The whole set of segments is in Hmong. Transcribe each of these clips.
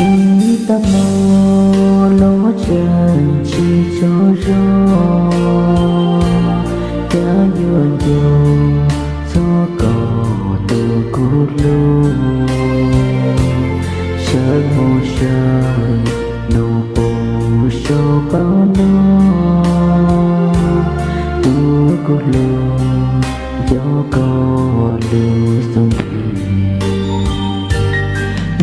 Ib tag hmo los tseem tsis tsaug zog, cas yuav nco txog koj tus kuv hlub. Sawv mus sawv nus pus saum qab no, tus kuv hlub, nco koj lub xub ntiag.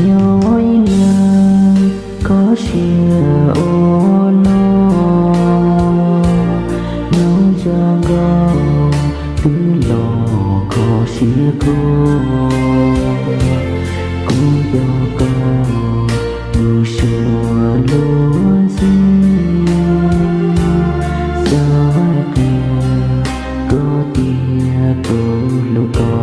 Nyob ib leeg kho siab ua luaj, nyob ntsa nkauj twb los kho siab kuv. Kuv nco koj mus suav lub ntxhi, xav hais qhia koj tias kuv hlub koj.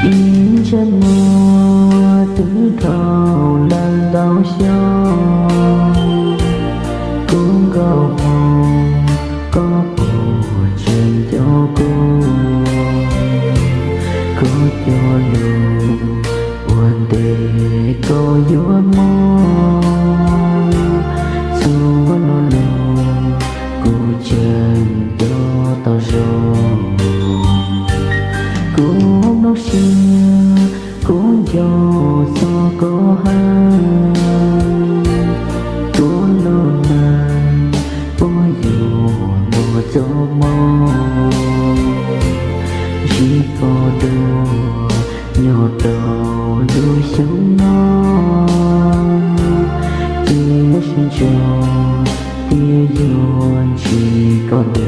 Ib ntsej muag twb dhau lawm ntau xyoo, kuv nkauj hmoob, koj puas tseem nco kuv? Koj cov lus ua ntej koj yuav muaj, txhua lo lus kuv tseem nco tau zoo. Kuv mloog siab kuv nco txog koj heev, kuv lub neej puas yuav muaj txoj hmoo, ntsib koj dua nyob rau lub xyoo no, cia sib ntsib tias yuav ntsib koj dua.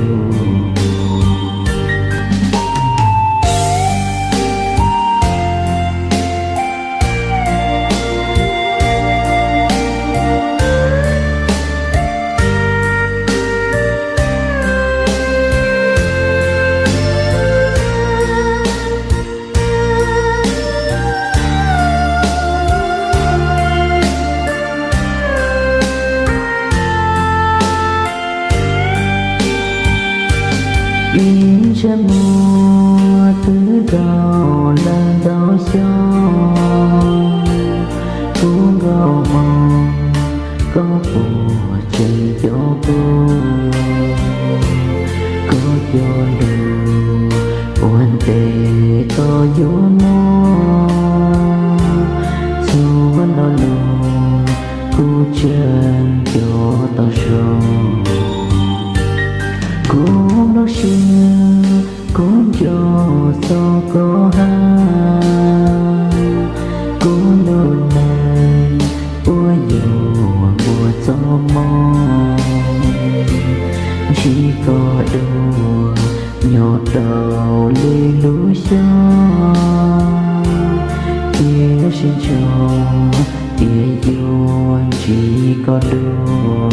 Ib ntsej muag twb dhau lawm ntau xyoo, kuv nkauj hmoob, koj puas tseem nco kuv? Koj cov lus ua ntej koj yuav muaj, txhua lo lus kuv tseem nco tau zoo. Kuv lub siab kuv nco txog koj heev, kuv lub neej puas yuav muaj txoj hmoo, ntsib koj dua nyob rau lwm lub xyoo, cia sib ntsib tias yuav ntsib koj dua.